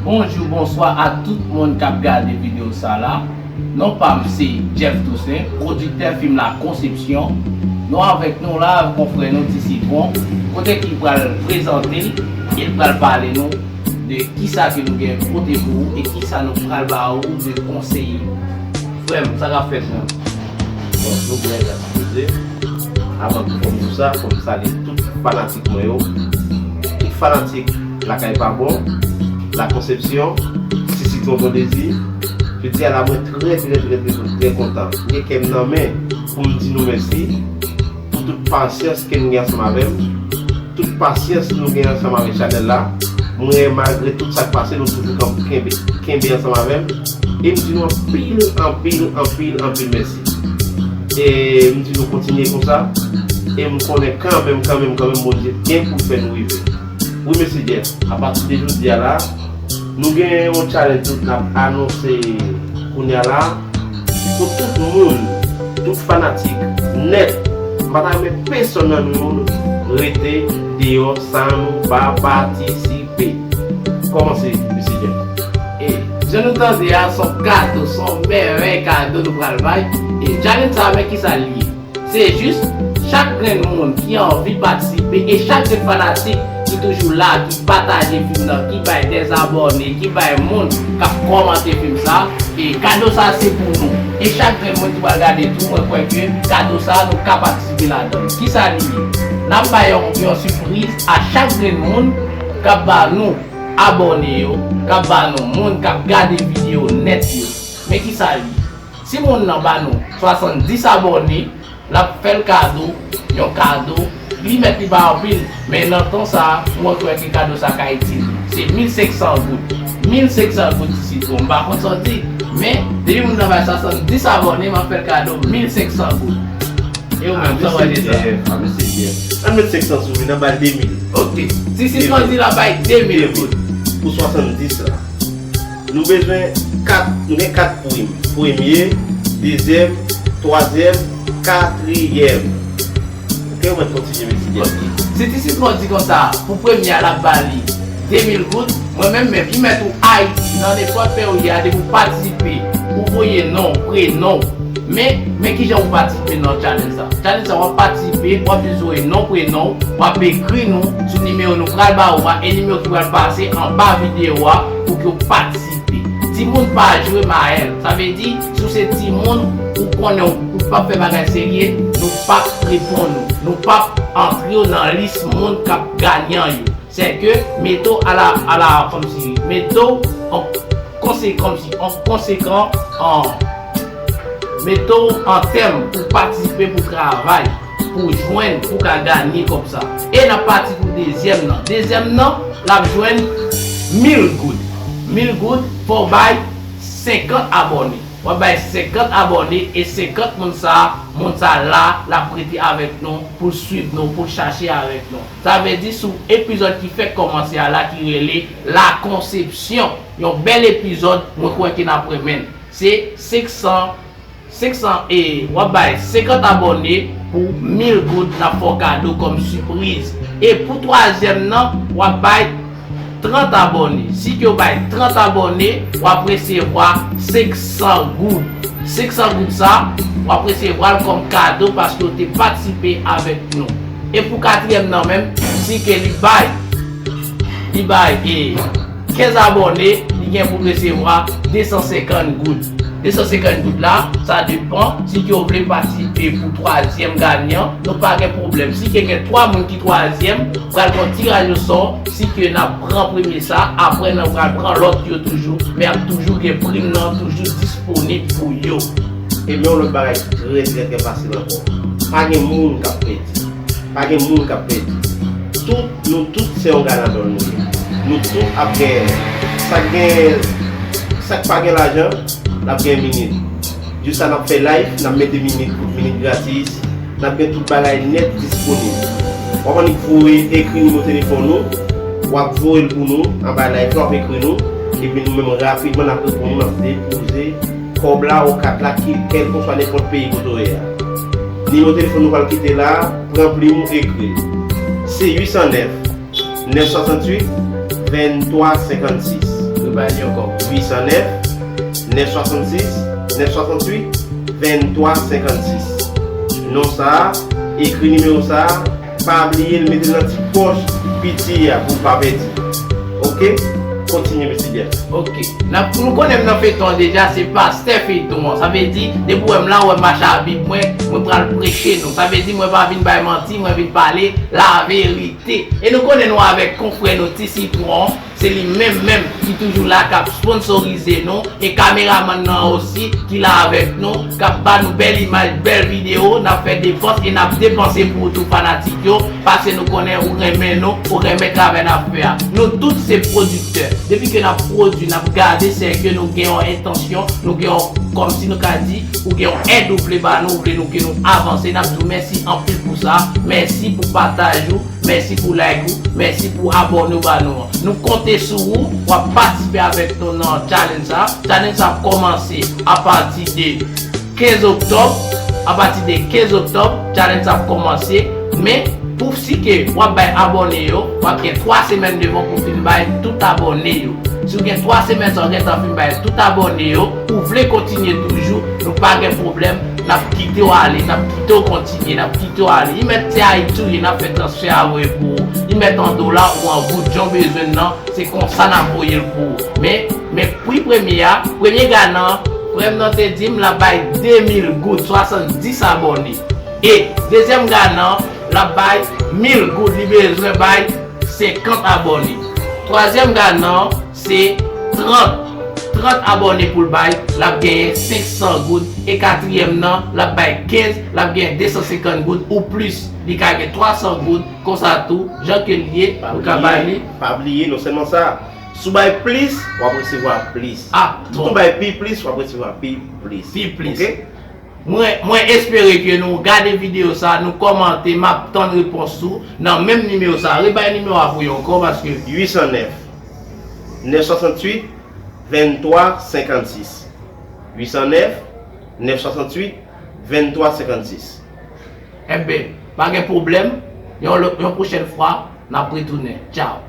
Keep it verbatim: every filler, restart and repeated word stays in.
Bonjou, bonswa a tout moun k ap gade videyo sa la. Non pa m se Jeff Toussaint, pwodiktè fim La Conception. Nou avèk nou la avèk yon frè nou Ti Sitwon, kote ki pral prezante l e l pral pale nou de kisa ke nou gen pote pou ou e kisa nou pral ba ou de konsèy. Frè m, sa k ap fèt, frè m? Bon, nou byen, gras a Bondye. Avan tout, fò m di sa, fò m salye tout fanatik mwen yo. Tout fanatik Lakay Pa Bon, La Conception, Ti Sitwon Bon Dezi. Jodi a la, mwen trè, trè, trè, trè, trè kontan. M gen kè m nan men pou m di nou mèsi pou tout pasyans ke nou gen ansanm avè m. Tout pasyans nou gen ansanm avèk chanèl la. Mwen, malgre tout sa k pase, nou toujou kan-, kenbe, kenbe ansanm avè m. E m di nou anpil, anpil, anpil, anpil mèsi. E m di nou kontinye konsa. E m konnen kanmenm, kanmenm, kanmenm, Bondye gen pou l fè nou rive. Wi, mesye Jeff, apati de jodi a la, nou gen yon challenge nou t ap anonse kounye a la. Pou tout moun, tout fanatik nèt, m pa ta renmen pèsonn nan nou rete deyò san nou pa patisipe. Kòmanse, mesye Jeff. E, jan nou tande a, se yon kado, se yon mèvèy kado nou pral bay. E challenge sa, men kisa l ye? Se jis, chak grenn moun ki anvi patisipe e chak grenn fanatik ki toujou la, ki pataje fim nan, ki bay dè abòne, ki bay moun k ap kòmante fim sa, e kado sa se pou nou. E chak grenn moun ki pral gade tou, mwen kwè ke kado sa nou ka patisipe ladan l. Kisa li ye? N ap bay yon, yon sipriz a chak grenn moun k ap ba nou abòne yo, k ap ba nou moun k ap gade videyo nèt yo. Men kisa li ye? Si moun nan ba nou swasanndis abòne, l ap fè l kado, yon kado, li mèt li pa anpil, men nan tan sa a, mwen kwè ke kado sa ka itil li. Se mil senk san goud. Mil senk san goud Ti Sitwon, m pa konn sa w di, men depi moun nan bay swasanndis abòne, m ap fè l kado mil senk san goud. E ou menm, sa w wè de sa? A, mesye Jeff. Ann met senk san sou li, n ap ba l de mil. Ok. Ti Sitwon di l ap bay de mil goud. Pou swasanndis la. Nou bezwen kat, nou gen kat prim. Premye, dezyèm, twazyèm, katriyèm. Ok, ou mèt kontinye, mesye Jeff. Ok. Si Ti Sitwon di konsa, pou premye a, l ap ba li de mil goud, mwen menm, menm, li mèt ou Ayiti, nan nenpòt peyi ou ye a, depi ou patisipe, ou voye non, prenon w. Men, men kijan ou patisipe nan challenge sa. Challenge sa, w ap patisipe, w ap jis voye non, prenon w, w ap ekri nou sou nimewo nou pral ba ou a, e nimewo ki pral pase anba videyo a pou ke w patisipe. Timoun pa jwe Maèl. Sa vle di, si w se timoun, ou konnen w, ou p ap fè bagay serye, nou p ap reponn ou. Nou p ap antre w nan lis moun k ap ganyan yo. Sèke mete w a la, a la, kòmsi, mete w an konse-, kòmsi, an konsekan, an, mete w an tèm pou patisipe, pou travay, pou jwenn, pou ka ganye kòb sa. E n ap pati pou dezyèm nan. Dezyèm nan, l ap jwenn mil goud. Mil goud, fò w bay senkant abòne. W ap bay senkant abòne e senkant moun sa, moun sa la, l ap rete avèk nou, pou l swiv nou, pou l chache avèk nou. Sa vle di sou epizòd ki fèk kòmanse a la ki rele La Conception. Yon bèl epizòd, mwen kwè ke n ap renmen l. Se senk san, senk san e w ap bay senkant abòne pou mil goud n ap fè w kado kòm sipriz. E pou twazyèm nan, w ap bay trant abòne. Si ke w bay trant abòne, w ap resevwa senk san goud. Senk san goud sa, w ap resevwa l kòm kado paske w te patisipe avèk nou. E pou katriyèm nan menm, si ke li bay, li bay, e, kenz abòne, li gen pou l resevwa de san senkant goud. De san senkant goud la, sa depan, si ke w vle patisipe pou twazyèm ganyan, nou pa gen pwoblèm. Si ke gen twa moun ki twazyèm, pral gen yon tiraj osò, si ke n ap pran premye sa, apre n ap pral pran lòt yo toujou, men ap toujou gen prim nan toujou disponib pou yo. E men yon lòt bagay ki trè, trè, trè fasil ankò. Pa gen moun k ap pèdi. Pa gen moun k ap pèdi. Tout, nou tout se yon ganadò nou ye. Nou tout ap gen, sa k gen, sa k pa gen lajan, l ap gen minit. Jis sa n ap fè live, n ap mete minit, minit gratis. N ap gen tout bagay nèt disponib. W ap annik voye ekri nimewo telefòn ou, w ap voye l pou nou, anba live la, w ap ekri nou, epi nou menm rapidman n ap reponn ou, n ap depoze kòb la ou kat la, ki, kèlkeswa nenpòt peyi kote w ye a. Nimewo telefòn nou pral kite la, pran plim ou ekri l. Se uit san nèf, nèf swasanntuit, venntwa senkannsis. Bay li ankò. Uit san nèf, nèf swasannsis, nèf swasannwit, venntwa senkannsis. Non sa a, ekri nimewo sa a, pa bliye l mete l nan ti pòch piti a pou l pa pèdi. Oke? Kontinye, mesye Jeff. Oke. N ap, nou konnen m nan feyton an deja, se pastè feyton an. Sa vle di, depi w wè m la, w wè m mache ak Bib mwen, mwen pral preche nou. Sa vle di, mwen pa vin bay manti, mwen vin pale laverite. E nou konnen nou avèk konfrè nou Ti Sitwon, se li menm menm ki toujou la, k ap sponsorize nou, e kameramann nan osi ki la avèk nou, k ap ba nou bèl imaj, bèl videyo, n ap fè depans e n ap depanse pou ou tou fanatik yo, paske nou konnen ou renmen nou, ou renmen travay n ap fè a. Nou tout se pwodiktè. Depi ke n ap pwodui, n ap gade, se ke nou gen yon entansyon, nou gen yon, kòmsi nou ka di, ou gen yon èd ou vle ba nou, ou vle nou ke nou avanse, n ap di w mèsi anpil pou sa, mèsi pou pataj ou, mèsi pou like ou, mèsi pou abòne w ba nou an. Nou konte sou ou, w ap patisipe avèk nou nan challenge sa. Challenge sa ap kòmanse apati de kenz oktòb. Apati de kenz oktòb, challenge sa ap kòmanse. Men, pou si ke w ap bay abòne yo, w ap gen twa semèn devan pou w fin bay tout abòne yo. Si w gen twa semèn sa w gentan fin bay tout abòne yo, ou vle kontinye toujou, nou pa gen pwoblèm, n ap kite w ale, n ap kite w kontinye, n ap kite w ale. Li mèt se Ayiti w ye, n ap fè transfè a voye pou ou. Li mèt an dola ou an goud, jan w bezwen l nan, se konsa n ap voye l pou ou. Men, men pri premye a, premye ganan an, frè m nan te di m l ap bay de mil goud, swasanndis abòne. E dezyèm ganan an, l ap bay mil goud, li bezwen bay senkant abòne. Twazyèm ganan an, se trant, trant abòne pou l bay, l ap genyen senk san goud. E katriyèm nan, l ap bay kenz, l ap genyen de san senkant goud ou plis. Li ka gen twa san goud, konsa tou, jan ke l ye, ou ka bay li. Pa bliye, non sèlman sa, si w bay plis, w ap resevwa plis. Ah, bon. Si w bay pi plis, w ap resevwa pi plis. Pi plis. Oke? Mwen, mwen espere ke nou gade videyo sa, nou kòmante, m ap tann repons ou nan menm nimewo sa. Rebay nimewo a pou yo ankò, paske uit san nèf, nèf swasannwit, venntwa senkannsis. Uit san nèf, nèf swasannwit, venntwa senkannsis. Enben, pa gen pwoblèm, yon lòt, yon pwochèn fwa, n ap retounen. Tchaw.